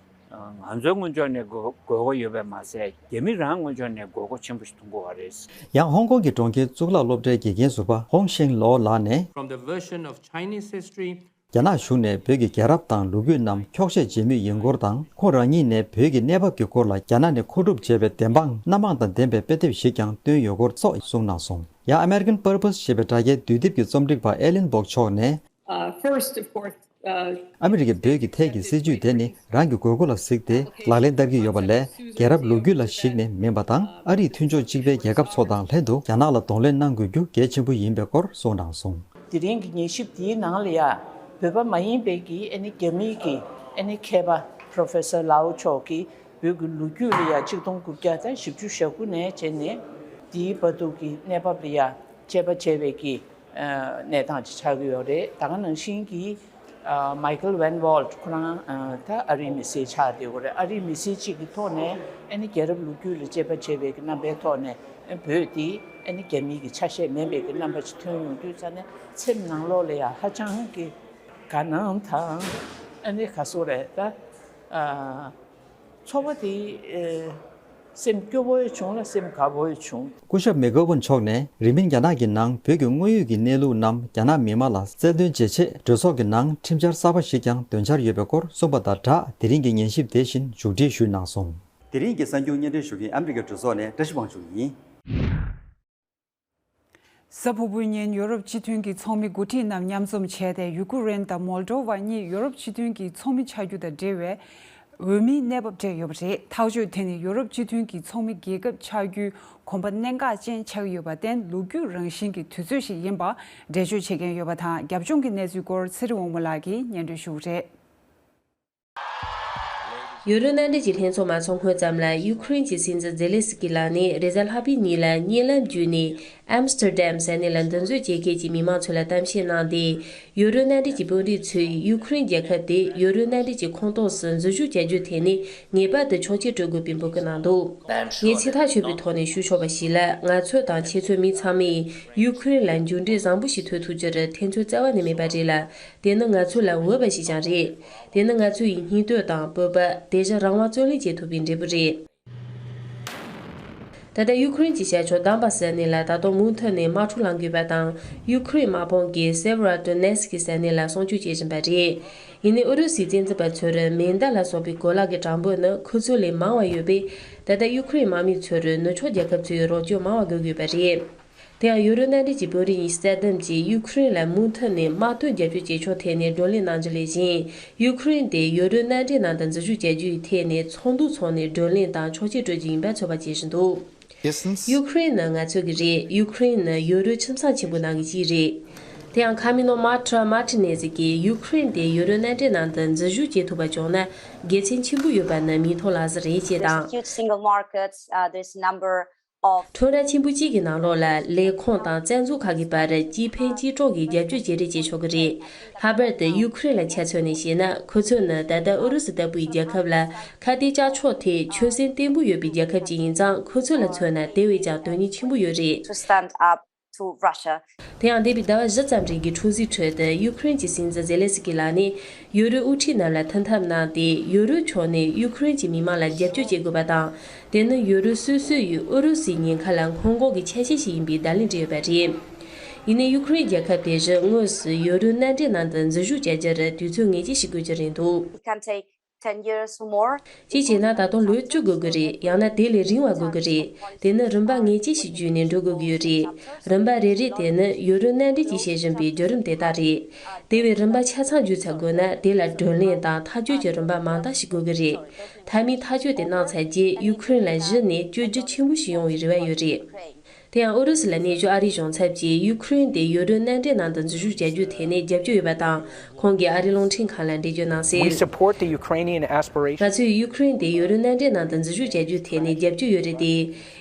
ང་ཚོའི་ངོས་ཕྱོགས་ནས་དགོས་དགོས་མཁོ་ཡོད་པས་མ་ཟད། རྒྱ་མི་རང་ངོས་ཕྱོགས་ནས་དགོས་མཁོ་ཆེན་པོ་ཞིག་མཐོང་གི་ཡོད་རེད། ཡང་ཧོང་ཀོང་གི་གྲོང་ཁྱེར་གཙུག་ལག་སློབ་གྲྭའི་དགེ་རྒན་ཟུར་པ་ཧོང་ཤེང་ལོ་ལགས་ནས། From the version of Chinese history རྒྱ་ནག་གཞུང་ནས་བོད་ཀྱི་རྒྱལ་རབས་དང་ལོ་རྒྱུས་རྣམས་འཁྱོག་བཤད་བྱེད་མུས་ཡིན་སྐོར་དང་། ཁོང་རང་ཉིད་ནས་བོད་ཀྱི་གནས་བབ་ཀྱི་སྐོར་ལ་རྒྱ་ནག་ནས་མཁོ་སྒྲུབ་བྱས་པའི་བདེན་དཔང་སྣ་མང་དང་ལྡན་པའི་དཔེ་དེབ་ཞིག་ཀྱང་བཏོན་ཡོད་སྐོར་སོགས་གསུངས་གནང་སོང་། ཡང་American Purpose ཞེས་པའི་དྲ་རྒྱའི་དུས་དེབ་ཀྱི་རྩོམ་སྒྲིག་པ་ཨེ་ལིན་སྦོག་མཆོག་ནས། Uh, first, of course, uh, ཨ་མི་རི་ཀས་བོད་ཀྱི་ཐད་ཀྱི་སྲིད་ཇུས་དེ་ནི་རང་གི་དགོས་མཁོ་ལ་གཟིགས་ཏེ། ལག་ལེན་བསྟར་གྱི་ཡོད་པ་ལས། རྒྱལ་རབས་ལོ་རྒྱུས་ལ་གཞིགས་ནས་མིན་པ་དང་། ཨ་རིས་མཐུན་ཕྱོགས་གཅིག་པའི་རྒྱལ་ཁབ་ཚོ་དང་ལྷན་དུ་རྒྱ་ནག་ལ་གདོང་ལེན་གནང་དགོས་རྒྱུ་གལ་ཆེན་པོ་ཡིན་པའི་སྐོར་གསུངས་གནང་སོང་། དེ་རིང་གི་ཉན་ཞིབ་འདིའི་ནང་ལ་ཡ། བོད་པ་མ་ཡིན་པའི་གི་ཨ་ནི་རྒྱ་མིའི་གི་ཨ་ནི་མཁས་པ་Professor Lau མཆོག་གིས་བོད་ཀྱི་ལོ་རྒྱུས་ལ་ཡ་ཆིག་སྟོང་དགུ་བརྒྱ་དང་བཞི་བཅུ་ཞེ་དགུ་ནས་བྱས་ནས་འདིའི་བར་དུ་གི་གནས་བབ་ལ་ཡ་དཔྱད་པ་བྱས་པའི་གི་གནས་སྟངས་ཅིག་ཆགས་ཀྱི་ཡོད་རེད། ད་ག་ནང་བཞིན་གྱི་Michael Van Walt ཁོ་རང་ད་ཨ་རིའི་མི་སེར་ཆགས་བསྡད་ཡོད་རེད། ཨ་རིའི་མི་སེར་གཅིག་གི་ཐོག་ནས་ཨ་ནི་རྒྱལ་རབས་ལོ་རྒྱུས་ལ་དཔྱད་པ་བྱས་པའི་གི་རྣམ་པའི་ཐོག་ནས་བོད་འདི་ཨ་ནི་རྒྱ་མིའི་གི་ཆ་ཤས་མིན་པའི་གི་རྣམ་པ་ཅིག་ཐོན་ཡོང་དུས་ཙ་ནས་སེམས་ནང་ལོགས་ལ་ཡང་ཧ་ཅང་གི་དགའ་སྣང་དང་ཨ་ནི་ག་སོ་རེད་ད། ཚོར་བ་དེ་སེམས་སྐྱོ་བོ་ཡང་བྱུང་ལ་སེམས་དགའ་བོ་ཡང་བྱུང་། སྐུ་ཞབས་མེ་ཀོ་ཝན་མཆོག་ནས་རིང་མིན་རྒྱ་ནག་གི་ནང་བོད་ཀྱི་དངོས་ཡོད་ཀྱི་གནས་ལུགས་རྣམས་རྒྱ་ནག་མི་མང་ལ་གསལ་སྟོན་བྱེད་ཆེད་གྲོས་ཚོགས་ཀྱི་ནང་ཁྲིམས་འཆར་གསར་པ་ཞིག་ཀྱང་འདོན་འཆར་ཡོད་པའི་སྐོར་གསུངས་པ་དང་སྦྲགས། དེ་རིང་གི་ཉན་ཞིབ་དེ་བཞིན་མཇུག་སྒྲིལ་ཞུས་གནང་སོང་། དེ་རིང་གི་གསར་འགྱུར་སྙན་སྒྲོན་ཞུ་མཁན་ཨ་མི་རི་ཀའི་གྲོས་ཚོགས་ནས་བཀྲ་ཤིས་དབང་ཕྱུག་ཡིན། གཟའ་ཕུར་བུའི་ཉིན་ཡོ་རོབ་སྤྱི་མཐུན་གྱི་ཚོགས་མི་འགོ་ཁྲིད་རྣམས་མཉམ་འཛོམས་བྱས་ཏེ། ཡུ་ཀུ་རེན་དང་མོལ་ཏོ་ཝ་གཉིས་ཡོ་རོབ་སྤྱི་མཐུན་གྱི་ཚོགས་མི་ཆགས་རྒྱུ་དང་འབྲེལ་བའི་འོས་མིའི་གནས་བབ་སྤྲད་ཡོད་པ་རེད། ཐག་གཅོད་དེ་ནི་ཡོ་རོབ་སྤྱི་མཐུན་གྱི་ཚོགས་མི་རྒྱལ་ཁབ་ཆགས་རྒྱུའི་གོམ་པ་གནད་འགག་ཅན་ཆགས་ཀྱི་ཡོད་པར་བརྟེན། ལོ་རྒྱུས་རང་བཞིན་གྱི་དུས་ཚོད་ཞིག་ཡིན་པ་འགྲེལ་བརྗོད་བྱེད་མཁན་ཡོད་པ་དང་། རྒྱབ་ལྗོངས་ཀྱི་གནས་ཚུལ་སྐོར་ཚེ་རིང་དབང་མོ་ལགས་ཀྱིས་སྙན་སྒྲོན་ཞུ་གི་རེད། ཡུ་རོབ་མནའ་འབྲེལ་གྱི་ལྷན་ཚོགས་མ་ཚོགས་སྔོན་ཙམ་ལ། ཡུ་ཁུ་རེན་གྱི་སྲིད་འཛིན་ཛེ་ལེ་སི་ཀི་ལགས་ནས་རེས་གཟའ་ལྷག་པའི་ཉིན་ལ་བརྙན་ལམ་བརྒྱུད་ནས་ཨམ་སི་ཏེར་དམ་ས་གནས་ལ་འདུ་འཛོམས་བྱེད་མཁན་གྱི་མི་མང་ཚོ་ལ་གཏམ་བཤད་གནང་སྟེ། ཡུ་རོབ་མནའ་འབྲེལ་གྱི་དཔོན་རིགས་ཚོས་ཡུ་ཁུ་རེན་རྒྱལ་ཁབ་དེ་ཡུ་རོབ་མནའ་འབྲེལ་གྱི་ཁོངས་གཏོགས་སུ་འཛུལ་ཞུགས་བྱ་རྒྱུའི་ཐད་ནས་ངེས་པར་དུ་ཆོག་མཆན་སྤྲོད་དགོས་པའི་འབོད་སྐུལ་གནང་འདུག་ངས་ཚིག་ཐག་ཆོད་པའི་ཐོག་ནས་ཞུ་ཆོག་པ་ཞིག་ལ། ང་ཚོ་དང་ཁྱེད་ཚོའི་མི་ཚང་མས་ཡུ་ཁུ་རེན་ལ་མཇུག་འབྲས་བཟང་པོ་ཞིག་ཐོབ་ཐུབ་རྒྱུར་ཐེ་ཚོམ་རྩ་བ་ནས་མེད་པ་རེད་ལ། དེ་ནི་ང་ཚོ་ལ་འོས་པ་ཞིག་ཀྱང་རེད། དེ་ནི་ང་ཚོ་ཡི་སྙིང་སྟོབས་དང་སྤོབས་པ། དེ་བཞིན་རང་དབང་རྩོད་ལེན་བྱེད་ཐུབ་པའི་འབྲས་བུ་རེད། ད་ལྟ་ཡུ་ཁུ་རེན་གྱི་ཤར་ཕྱོགས་དམ་པ་ས་གནས་ལ་ད་དུང་མུ་མཐུད་ནས་དམག་འཁྲུག་ལངས་དགོས་པ་དང་། ཡུ་ཁུ་རེན་དམག་དཔུང་གིས་སེ་ཝེ་རོ་ཏོ་ནེ་སི་ཀི་ས་གནས་ལ་སྲུང་སྐྱོབ་བྱེད་བཞིན་པ་རེད། ཡིན་ནའི་ཨུ་རུ་སུའི་བཙན་འཛུལ་པ་ཚོར་མེ་མདའ་ལ་སོགས་པའི་གོ་ལག་གི་གྲངས་འབོར་ནི་ཁོ་ཚོ་ལས་མང་བ་ཡོད་པས། ད་ལྟ་ཡུ་ཁུ་རེན་དམག་མི་ཚོར་ནུབ་ཕྱོགས་རྒྱལ་ཁབ་ཚོའི་རོགས་སྐྱོར་མང་བ་དགོས་དགོས་པ་རེད། དེ་ཡང་ཡུ་རོབ་མནའ་འབྲེལ་གྱི་དཔོན་རིགས་གཉིས་གསལ་འདེམས་ཀྱིས་ཡུ་ཁུ་རེན་ལ་མུ་མཐུད་ནས་དམག་དོན་རྒྱབ་སྐྱོར་བྱེད་ཕྱོགས་ཐད་ནས་བགྲོ་གླེང་གནང་རྒྱུ་ལས་གཞན། ཡུ་ཁུ་རེན་དེ་ཡུ་རོབ་མནའ་འབྲེལ་ནང་དུ་འཛུལ་ཞུགས་བྱ་རྒྱུའི་ཐད་ནས་ཚོགས་འདུ་འཚོགས་ནས་བགྲོ་གླེང་དང་ཆོག་མཆན་སྤྲོད་རྒྱུ་ཡིན་པ་ཚོད་དཔག་བྱེད་བཞིན་འདུག་ཡུ་ཁུ་རེན་ནི་ང་ཚོ་གི་རེད། ཡུ་ཁུ་རེན་ནི་ཡུ་རོབ་ཁྱིམ་ཚང་ཆེན་པོ་ནང་གི་གཅིག་རེད། དེ་ཡང་ཁ་མི་ནོ་མར་ཁྲ་མར་ཏི་ནེ་ཟི་གིས་ཡུ་ཁུ་རེན་དེ་ཡུ་རོབ་མནའ་འབྲེལ་ནང་དུ་འཛུལ་ཞུགས་བྱེད་ཐུབ་པ་བྱུང་ན་དགེ་མཚན་ཆེན་པོ་ཡོད་པ་ནི་མིག་མཐོང་ལག་ཟིན་རེད་ཅེས་དང་། Huge single markets, uh, this number of ཁྲོམ་ར་ཆེན་པོ་གཅིག་གི་ནང་ལོགས་ལ་ལས་ཁུངས་དང་བཙན་འཛུལ་ཁག་གི་བར་གཅིག་ཕན་གཅིག་གྲོགས་ཀྱི་རྒྱབ་སྐྱོར་བྱེད་རེས་བྱེད་ཆོག་གི་རེད། ལྷག་པར་དུ་ཡུ་ཁུ་རེན་ལ་ཆ་མཚོན་ནས་བཤད་ན། ཁོ་ཚོ་ནི་ད་ལྟ་ཨུ་རུ་སུ་ལྟ་བུའི་རྒྱལ་ཁབ་ལ་ཁ་གཏད་བཅག་ཆོག་ཐད་ཆོད་སེམས་བརྟན་པོ་ཡོད་པའི་རྒྱལ་ཁབ་ཅིག་ཡིན་ཙང་། ཁོ་ཚོ་ལ་མཚོན་ན་དེ་བས་ཀྱང་དོན་སྙིང་ཆེན་པོ་ཡོད་རེད། To stand up to Russia. དེ་ཡང་འདས་པའི་ཟླ་བ་བཞི་ཙམ་རིང་གི་འཁྲུག་ཟིང་ཁྲོད་དུ་ཡུ་ཁུ་རེན་གྱི་སྲིད་འཛིན་ཛེ་ལེ་སི་ཀི་ལགས་ནས་ཡུ་རོབ་དབུ་ཁྲིད་རྣམས་ལ་མཐུན་ཐབས་གནང་སྟེ། ཡུ་རོབ་ཕྱོགས་ནས་ཡུ་ཁུ་རེན་གྱི་མི་མང་ལ་རྒྱབ་སྐྱོར་བྱེད་དགོས་པ་དང་། དེ་ནི་ཡུ་རོབ་སོ་སོ་ཡིས་ཨུ་རུ་སུའི་ཉེན་ཁ་ལ་སྔོན་འགོག་གི་ཆ་ཤས་ཤིག་ཡིན་པའི་བརྡ་ལན་སྤྲད་ཡོད་པ་རེད། ཡིན་ནའི་ཡུ་ཁུ་རེན་རྒྱལ་ཁབ་དེ་བཞིན་དངོས་སུ་ཡུ་རོབ་མནའ་འབྲེལ་ནང་དུ་འཛུལ་ཞུགས་བྱ་རྒྱུར་དུས་ཚོད་ངེས་ཅན་ཞིག་དགོས་ཀྱི་རེད་འདུག It can take ten years more. གཅིག་བྱས་ན་ད་དུང་ལོ་བཅུ་དགོས་ཀྱི་རེད། ཡང་ན་དེ་ལས་རིང་བ་དགོས་ཀྱི་རེད། དེ་ནི་རིམ་པ་ངེས་ཅན་ཞིག་བརྒྱུད་ནས་འགྲོ་དགོས་ཀྱི་ཡོད་རེད། རིམ་པ་རེ་རེ་དེ་ནི་ཡུ་རོབ་མནའ་འབྲེལ་གྱིས་བྱེད་བཞིན་པའི་བརྒྱུད་རིམ་དེ་དག་རེད། དེ་བས་རིམ་པ་ཆ་ཚང་བརྒྱུད་ཚར་དགོས་ན། དེ་ལ་བགྲོ་གླེང་དང་ཐག་གཅོད་ཀྱི་རིམ་པ་མང་དག་ཞིག་དགོས་ཀྱི་རེད། མཐའ་མའི་ཐག་གཅོད་དེ་གནང་ཚར་རྗེས་ཡུ་ཁུ་རེན་ལ་གཞི་ནས་བཅོས་བསྒྱུར་ཆེན་པོ་ཞིག་ཡོང་བའི་རེ་བ་ཡོད་རེད། དེ་ཡང་ཨུ་རུ་སུ་ལ་གནས་བཞུགས་ཨ་རིའི་གཞུང་ཚབ་ཀྱིས་ཡུ་ཁུ་རེན་དེ་ཡུ་རོབ་མནའ་འབྲེལ་ནང་དུ་འཛུལ་ཞུགས་བྱ་རྒྱུའི་ཐད་ནས་རྒྱབ་སྐྱོར་ཡོད་པ་དང་། ཁོང་གིས་ཨ་རིའི་རླུང་འཕྲིན་ཁང་ལ་འགྲེལ་བརྗོད་གནང་གསལ། We support the Ukrainian aspirations. ང་ཚོས་ཡུ་ཁུ་རེན་དེ་ཡུ་རོབ་མནའ་འབྲེལ་ནང་དུ་འཛུལ་ཞུགས་བྱ་རྒྱུའི་ཐད་ནས་རྒྱབ་སྐྱོར་ཡོད་རེད་དེ།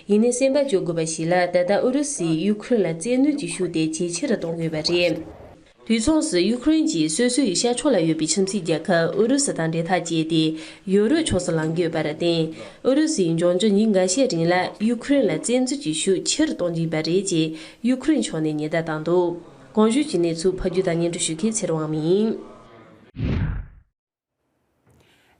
ཡིན་ནའི་སེམས་པ་སྐྱོ་དགོས་པ་ཞིག་ལ། ད་ལྟ་ཨུ་རུ་སུས་ཡུ་ཁུ་རེན་ལ་བཙན་གནོན་གྱི་ཤུགས་དེ་ཇེ་ཆེ་རུ་གཏོང་གི་ཡོད་པ་རེད། དུས་མཚུངས་སུ་ཡུ་ཁུ་རེན་གྱིས་སོ་སོའི་ཤར་ཕྱོགས་ལ་ཡོད་པའི་ཁྱིམ་མཚེས་རྒྱལ་ཁབ་ཨུ་རུ་སུ་དང་འབྲེལ་ཐག་བཅད་དེ་ཡོ་རོབ་ཕྱོགས་སུ་ལངས་ཀྱི་ཡོད་པར་བརྟེན། ཨུ་རུ་སུའི་འབྱོར་འབྱོར་ཉིན་འགའ་ཤས་རིང་ལ་ཡུ་ཁུ་རེན་ལ་བཙན་འཛུལ་གྱི་ཤུགས་ཆེ་རུ་གཏོང་རྒྱུ་ཡིན་པ་རེད་ཅེས་ཡུ་ཁུ་རེན་ཕྱོགས་ནས་ཉེན་བརྡ་བཏང་འདུག་གོང་ཞུས་ཀྱི་གནས་ཚུལ་ཕབ་སྒྱུར་དང་སྙན་སྒྲོན་ཞུ་མཁན་ཚེ་རིང་དབང་མོ་ཡིན།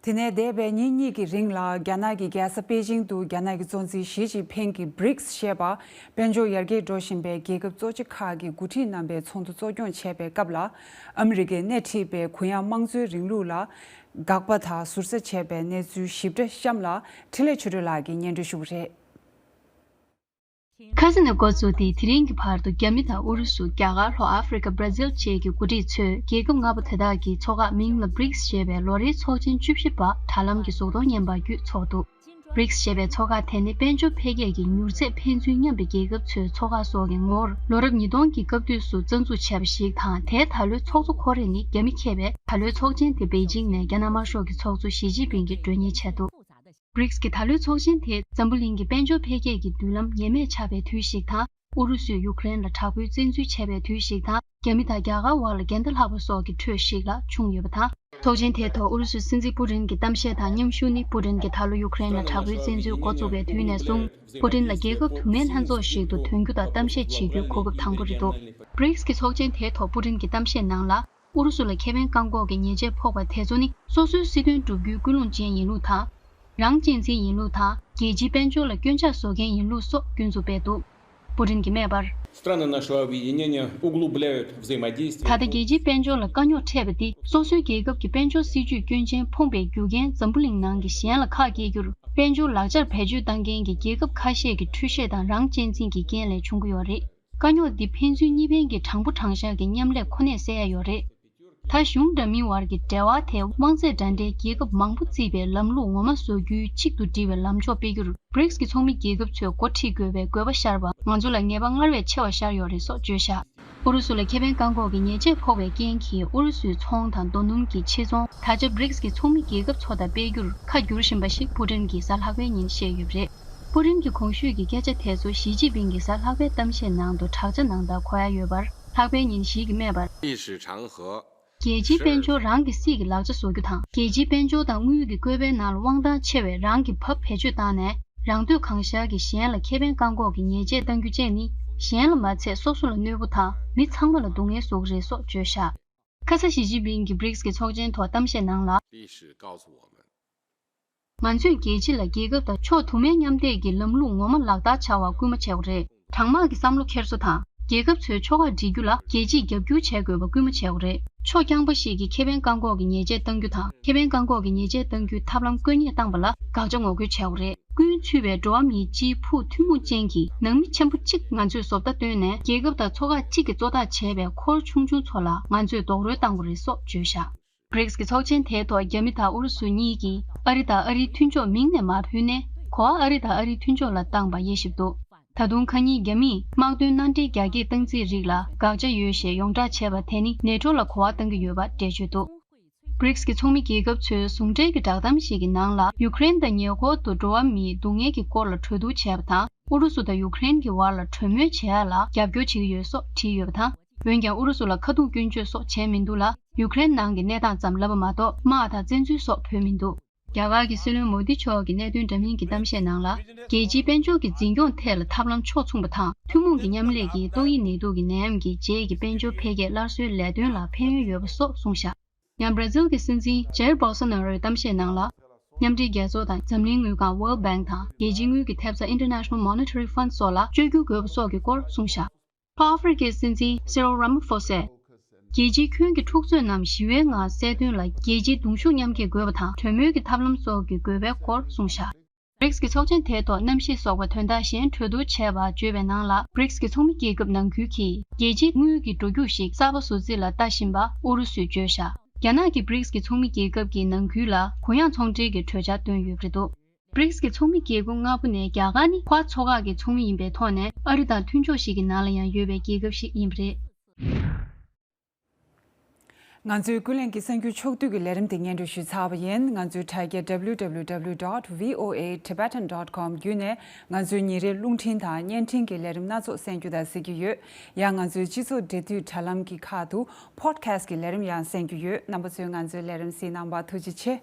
དེ་ནས་འདས་པའི་ཉིན་གཉིས་ཀྱི་རིང་ལ་རྒྱ་ནག་གི་རྒྱལ་ས་པེ་ཅིང་དུ་རྒྱ་ནག་གི་གཙོ་འཛིན་ཞི་ཅིན་ཕིང་གིས་བྷི་རིགས་ཞེས་པ་དཔལ་འབྱོར་ཡར་རྒྱས་འགྲོ་བཞིན་པའི་རྒྱལ་ཁབ་གཙོ་ཆེ་ཁག་གི་འགོ་ཁྲིད་རྣམ་པའི་ཚོགས་འདུ་གཙོ་སྐྱོང་བྱས་པའི་སྐབས་ལ། ཨ་མི་རི་ཀས་སྣེ་ཁྲིད་པའི་གུ་ཡངས་དམངས་གཙོའི་རིང་ལུགས་ལ་དགག་པ་དང་ཟུར་ཟ་བྱས་པའི་གནས་ཚུལ་ཞིབ་ཕྲ་གཤམ་ལ་འཕྲིན་ལས་ཆོས་སྒྲོན་ལགས་ཀྱིས་སྙན་སྒྲོན་ཞུ་གི་རེད། ཁ་སང་ནས་འགོ་བཙུགས་ཏེ་དེ་རིང་གི་བར་དུ་རྒྱ་མི་དང་ཨུ་རུ་སུ། རྒྱ་གར། ལྷོ་ཨ་ཧྥེ་རི་ཀ། བྷ་ར་ཛིལ་བཅས་ཀྱི་འགོ་ཁྲིད་ཚོས་རྒྱལ་ཁབ་ལྔ་པོ་དེ་དག་གི་ཚོགས་ཁག་མིང་ལ་བྷི་རིགས་ཞེས་པའི་ལོ་རེའི་ཚོགས་ཆེན་བཅུ་བཞི་པ་དྲ་ལམ་གྱི་གཟུགས་མཐོང་བརྙན་པར་བརྒྱུད་འཚོགས་འདུག་བྷི་རིགས་ཞེས་པའི་ཚོགས་ཁག་དེ་ནི་དཔལ་འབྱོར་འཕེལ་རྒྱས་ཀྱི་མྱུར་ཚད་ཕན་ཚུན་མཉམ་པའི་རྒྱལ་ཁབ་ཚོའི་ཚོགས་ཁག་སོགས་ཀྱི་ངོ་བོར་ལོ་རབས་ཉིས་སྟོང་གི་སྐབས་དུས་སུ་རྩ་འཛུགས་བྱས་པ་ཞིག་དང་། དེའི་ད་ལོའི་ཚོགས་གཙོ་ཁོ་རེ་ནི་རྒྱ་མི་མཁས་པས་ད་ལོའི་ཚོགས་ཆེན་དེ་པེ་ཅིང་ནས་རྒྱ་ནག་དམར་ཤོག་གི་ཚོགས་གཙོ་ཞི་ཅིན་ཕིང་གིས་མགྲོན་གཉེར་བྱས་འདུག་བྷི་རིགས་ཀྱི་ད་ལོའི་ཚོགས་ཆེན་དེ་འཛམ་བུ་གླིང་གི་དཔལ་འབྱོར་འཕེལ་རྒྱས་ཀྱི་མདུན་ལམ་ངེས་མེད་ཆགས་པའི་དུས་ཤིག་དང་། ཨུ་རུ་སུས་ཡུ་ཀེ་རེན་ལ་དྲག་པོའི་བཙན་འཛུལ་བྱས་པའི་དུས་ཤིག་དང་། རྒྱ་མི་དང་རྒྱ་གར་བར་ལ་འགལ་ཟླ་ལྷག་པ་སོགས་ཀྱི་ཁྲོད་ཞིག་ལ་བྱུང་ཡོད་པ་དང་། ཚོགས་ཆེན་དེའི་ཐོག་ཨུ་རུ་སུའི་སྲིད་འཛིན་པུ་ཏིན་གྱི་གཏམ་བཤད་དང་མཉམ་ཞུགས་ནི། པུ་ཏིན་གྱིས་ད་ལོ་ཡུ་ཀེ་རེན་ལ་དྲག་པོའི་བཙན་འཛུལ་འགོ་བཙུགས་པའི་དུས་ནས་བཟུང་། པུ་ཏིན་ལ་རྒྱལ་ཁབ་དུ་མའི་ལྷན་ཚོགས་ཤིག་ཏུ་དོན་འཁྱོལ་དང་གཏམ་བཤད་བྱེད་རྒྱུའི་གོ་སྐབས་དང་པོ་རེད་འདུག་བྷི་རིགས་ཀྱི་ཚོགས་ཆེན་དེའི་ཐོག་པུ་ཏིན་གྱི་གཏམ་བཤད་ནང་ལ། ཨུ་རུ་སུ་ལ་ཁེ་ཕན་བཀག་འགོག་གི་ཉེས་ཆད་ཕོག་པ་དེ་ཚོ་ནི་སོ་སོའི་སྲིད་དོན་བསྒྲུབ་རྒྱུའི་ཀུན་སློང་ཅན་ཡིན་ལུགས་དང་། རང་གཅེས་འཛིན་ཡིན་ལུགས་དང་། རྒྱལ་སྤྱིའི་དཔལ་འབྱོར་ལ་སྐྱོན་ཆ་བཟོ་མཁན་ཡིན་ལུགས་སོགས་སྐྱོན་འཛུགས་སྤེལ་འདུག་པུ་ཏིན་གྱིས་སྨྲས་པར། Страны нашего объединения углубляют взаимодействие. ད་ལྟ་རྒྱལ་སྤྱིའི་དཔལ་འབྱོར་ལ་དཀའ་རྙོག་འཕྲད་པ་འདི་སོ་སོའི་རྒྱལ་ཁབ་ཀྱི་དཔལ་འབྱོར་སྲིད་ཇུས་སྐྱོན་ཅན་ཕོངས་པའི་རྒྱུ་རྐྱེན་འཛམ་བུ་གླིང་ནང་གི་གཞན་ལ་ཁག་སྐྱེལ་རྒྱུར་དཔལ་འབྱོར་ལག་ཆར་བེད་སྤྱོད་བཏང་མཁན་གྱི་རྒྱལ་ཁབ་ཁ་ཤས་ཀྱི་འཕྲུལ་ཤེས་དང་རང་གཅེས་འཛིན་གྱི་རྐྱེན་ལས་བྱུང་གི་ཡོད་རེད། དཀའ་རྙོག་འདི་ཕན་ཚུན་གཉིས་ཕན་གྱི་དྲང་པོ་དྲང་བཞག་གི་མཉམ་ལས་ཁོ་ནས་སེལ་ཡ་ཡོད་རེད། ད་གཞུང་འདྲ་མིན་བར་གྱི་འབྲེལ་བ་དེ་དབང་ཚད་འདྲ་འདྲའི་རྒྱལ་ཁབ་མང་པོ་བརྩིས་པའི་ལམ་ལུགས་ངོ་མ་བཟོ་རྒྱུའི་གཅིག་ཏུ་སྒྲིལ་བའི་ལམ་ཕྱོགས་སྤེལ་རྒྱུར་བྷི་རིགས་ཀྱི་ཚོགས་མི་རྒྱལ་ཁབ་ཚོས་འགོ་ཁྲིད་དགོས་པའི་དགོས་པ་ཤར་བ་ང་ཚོ་ལ་ངེས་པ་སྔར་བས་ཆེ་བ་ཤར་ཡོད་རེད་སོགས་བརྗོད་བཞག་ཨུ་རུ་སུ་ལ་ཁེ་ཕན་བཀག་འགོག་གི་ཉེས་ཆད་ཕོག་པའི་རྐྱེན་གྱིས་ཨུ་རུ་སུའི་ཚོང་དང་རྡོ་སྣུམ་གྱི་ཕྱིར་ཚོང་ད་ཆ་བྷི་རིགས་ཀྱི་ཚོགས་མི་རྒྱལ་ཁབ་ཚོ་དང་སྤེལ་རྒྱུར་ཁ་བསྒྱུར་བཞིན་པ་ཞིག་པུ་ཏིན་གྱིས་གཟའ་ལྷག་པའི་ཉིན་བཤད་ཡོད་པ་རེད། པུ་ཏིན་གྱི་གོང་ཞུས་ཀྱི་སྐད་ཆ་དེ་ཚོ་ཞི་ཅིན་ཕིང་གིས་གཟའ་ལྷག་པའི་གཏམ་བཤད་ནང་དུ་དྲག་ཆ་ནང་ལྟར་གོ་ཡ་ཡོད་པར་ལྷག་པའི་ཉིན་ཞིག་གིས་སྨྲས་པར། 历史长河 རྒྱལ་སྤྱིའི་དཔལ་འབྱོར་རང་གི་སྲིད་ཀྱི་ལག་ཆ་བཟོ་རྒྱུ་དང་། རྒྱལ་སྤྱིའི་དཔལ་འབྱོར་དང་དངུལ་གྱི་བཀོད་པའི་ནང་ལ་དབང་ཐང་ཆེ་བས་རང་གི་བབ་བེད་སྤྱོད་བཏང་ནས་རང་འདོད་གང་ཤར་གྱིས་གཞན་ལ་ཁེ་ཕན་བཀག་འགོག་གི་ཉེས་ཆད་གཏང་རྒྱུ་བཅས་ནི་གཞན་ལ་མ་ཚད་སོ་སོ་ལ་གནོད་པོ་དང་མི་ཚང་མ་ལ་སྡུག་བསྔལ་བཟོ་གི་རེད་སོགས་བརྗོད་བཞག་ཁ་ས་ཞི་ཅིན་ཕིང་གིས་བྷི་རིགས་ཀྱི་ཚོགས་ཆེན་ཐོག་གཏམ་བཤད་ནང་ལ། 历史告诉我们 ང་ཚོས་རྒྱལ་སྤྱི་ལ་རྒྱལ་ཁབ་དང་ཕྱོགས་དུ་མའི་མཉམ་འདེགས་ཀྱི་ལམ་ལུགས་ངོ་མ་ལག་བསྟར་བྱ་བར་སྐུལ་མ་བྱེད་དགོས་རེད། གྲང་དམག་གི་བསམ་བློ་འཁྱེར་སོ་དང་། རྒྱལ་ཁབ་ཚོའི་ཕྱོགས་ཁག་སྒྲིལ་རྒྱུ་ལ་རྒྱལ་སྤྱིས་རྒྱབ་སྐྱོར་བྱེད་དགོས་པ་སྐུལ་མ་བྱེད་དགོས་རེད། ཕྱོགས་རྐྱང་པ་ཞིག་གིས་ཁེ་ཕན་བཀག་འགོག་གི་ཉེས་ཆད་གཏང་རྒྱུ་དང་། ཁེ་ཕན་བཀག་འགོག་གི་ཉེས་ཆད་གཏང་རྒྱུའི་ཐབས་ལམ་བཀོད་ཉེས་བཏང་པ་ལ་དགག་བྱ་ངོ་རྒོལ་བྱེད་དགོས་རེད། ཀུན་ཚུད་པའི་འགྲོ་བ་མིའི་སྤྱིའི་ཕུགས་ཐུན་མོང་ཅན་གྱི་ནང་མི་ཆེན་པོ་གཅིག་ང་ཚོས་བཟོ་ལྟ་བཏོན་ནས་རྒྱལ་ཁབ་དང་ཚོགས་ཁག་གཅིག་གིས་གཙོ་བདག་བྱས་པའི་འཁོར་ཆུང་ཆུང་ཚོ་ལ་ང་ཚོས་རྡོག་རོལ་བཏང་དགོས་རེད་སོགས་བརྗོད་བཞག་བྷི་རིགས་ཀྱི་ཚོགས་ཆེན་དེའི་ཐོག་རྒྱ་མི་དང་ཨུ་རུ་སུ་གཉིས་ཀྱིས་ཨ་རི་དང་ཨ་རིའི་མཐུན་ཕྱོགས་མིང་ནས་མ་ཕུལ་ནས་གོ་བ་ཨ་རི་དང་ཨ་རིའི་མཐུན་ཕྱོགས་ལ་བཏང་པ་དབྱེ་ཞིབ་འདུག་ད་དུང་ཁ་ཉིན་རྒྱ་མིས་དམག་དོན་མནའ་འབྲེལ་རྒྱ་སྐྱེད་བཏང་རྩིས་རིགས་ལ་དགག་བྱ་ཡོད་ཞེས་ཡོངས་གྲགས་བྱས་པ་དེ་ནི་ནེ་ཊོ་ལ་གོ་བ་བཏང་གི་ཡོད་པ་འགྲེལ་བརྗོད་འདུག་བྷི་རིགས་ཀྱི་ཚོགས་མི་རྒྱལ་ཁབ་ཚོའི་ཟུང་འབྲེལ་གྱི་བསྒྲགས་གཏམ་ཞིག་གི་ནང་ལ་ཡུ་ཀེ་རེན་དང་ཉེ་འཁོར་དུ་འགྲོ་བ་མིའི་སྡུག་བསྔལ་གྱི་སྐོར་ལ་གྲོས་བསྡུར་བྱས་པ་དང་། ཨུ་རུ་སུ་དང་ཡུ་ཀེ་རེན་གྱི་བར་ལ་གྲོས་མོལ་བྱེད་ཡ་ལ་རྒྱབ་སྐྱོར་བྱེད་ཀྱི་ཡོད་སོགས་བྲིས་ཡོད་པ་དང་། འོན་ཀྱང་ཨུ་རུ་སུ་ལ་ཁ་ཐུག་སྐྱོན་བརྗོད་སོགས་བྱས་མི་འདུག་ལ། ཡུ་ཀེ་རེན་ནང་གི་གནས་སྟངས་ཙམ་ལབ་པ་མ་གཏོགས་དམག་དང་བཙན་འཛུལ་སོགས་ཕུད་མི་འདུག་རྒྱ་གར་གྱི་སྲིད་བློན་མོ་དི་མཆོག་གིས་གནད་དོན་འདྲ་མིན་གྱི་གཏམ་བཤད་ནང་ལ། རྒྱལ་སྤྱིའི་དཔལ་འབྱོར་གྱི་འཛིན་སྐྱོང་ཐད་ལ་ཐབས་ལམ་ཕྱོགས་མཚུངས་པ་དང་ཐུན་མོང་གི་མཉམ་ལས་ཀྱིས་ཏོག་དབྱིབས་ནད་དུག་གི་ནད་ཡམས་ཀྱི་རྗེས་ཀྱི་དཔལ་འབྱོར་འཕེལ་རྒྱས་སླར་གསོའི་ལས་དོན་ལ་ཕན་ཡོན་ཡོད་པ་སོགས་གསུངས་བཞག་ཡང་བྷ་ར་ཛིལ་གྱི་སྲིད་འཛིན་ཇེར་བྷོལ་སོ་ན་རོའི་གཏམ་བཤད་ནང་ལ། མཉམ་འབྲེལ་རྒྱལ་ཚོགས་དང་འཛམ་གླིང་དངུལ་ཁང་World Bank དང་རྒྱལ་སྤྱིའི་དངུལ་གྱི་ཐེབས་རྩ་International Monetary Fund སོགས་ལ་བཅོས་བསྒྱུར་དགོས་པ་སོགས་ཀྱི་སྐོར་གསུངས་བཞག་ལྷོ་ཨ་ཧྥེ་རི་ཁའི་སྲིད་འཛིན་སི་རིལ་ར་མ་ཕོ་སས། རྒྱལ་སྤྱིའི་ཁྱོན་གྱི་འཁྲུག་རྩོད་རྣམས་ཞི་བའི་ངང་སེལ་དོན་ལ་རྒྱལ་སྤྱིའི་གདུང་ཤུགས་མཉམ་སྐྱེད་དགོས་པ་དང་གྲོས་མོལ་གྱི་ཐབས་ལམ་སོགས་ཀྱི་དགོས་པའི་སྐོར་གསུངས་བཞག་བྷི་རིགས་ཀྱི་ཚོགས་ཆེན་དེའི་ཐོག་གནམ་གཤིས་སོགས་པ་དོན་དག་གཞན་གྲོས་བསྡུར་བྱས་པ་བརྗོད་པའི་ནང་ལ། བྷི་རིགས་ཀྱི་ཚོགས་མི་རྒྱལ་ཁབ་ནང་ཁུལ་གྱིས་རྒྱལ་སྤྱིའི་དངུལ་གྱི་འགྲོ་རྒྱུག་ཞིག་གསར་པ་བཟོ་རྩིས་ལ་ལྟ་བཞིན་པ་ཨུ་རུ་སུས་བརྗོད་བཞག་རྒྱ་ནག་གིས་བྷི་རིགས་ཀྱི་ཚོགས་མི་རྒྱལ་ཁབ་ཀྱི་ནང་ཁུལ་ལ་གུ་ཡངས་ཚོང་འབྲེལ་གྱི་གྲོས་འཆར་བཏོན་ཡོད་པ་རེད་འདུག་བྷི་རིགས་ཀྱི་ཚོགས་མི་རྒྱལ་ཁབ་ལྔ་པོ་ནས་རྒྱ་གར་ནི་ཁོ་ཚོགས་ཁག་གི་ཚོགས་མི་ཡིན་པའི་ཐོག་ནས་ཨ་རི་དང་མཐུན་ཕྱོགས་ཤིག་གི་ནང་ལ་ཡང་ཡོད་པའི་རྒྱལ་ཁབ་ཞིག་ཡིན་པ་རེད། ང་ཚོའི་ཀུན་གླེང་གི་གསར་འགྱུར་ཕྱོགས་བསྡུས་ཀྱི་ལས་རིམ་དེ་སྙན་སྒྲོན་ཞུས་ཚར་བ་ཡིན། ང་ཚོའི་དྲ་རྒྱ་W W W dot V O A Tibetan dot com བརྒྱུད་ནས་ང་ཚོའི་ཉིན་རེའི་རླུང་འཕྲིན་དང་བརྙན་འཕྲིན་གྱི་ལས་རིམ་སྣ་ཚོགས་གསན་རྒྱུ་དང་གཟིགས་རྒྱུ་ཡོད། ཡང་ང་ཚོའི་སྤྱི་ཚོགས་འབྲེལ་མཐུད་དྲ་ལམ་གྱི་ཁག་ཏུ་Podcast གྱི་ལས་རིམ་ཡང་གསན་རྒྱུ་ཡོད། རྣམ་པ་ཚོས་ང་ཚོའི་ལས་རིམ་གཟིགས་གནང་བར་ཐུགས་རྗེ་ཆེ།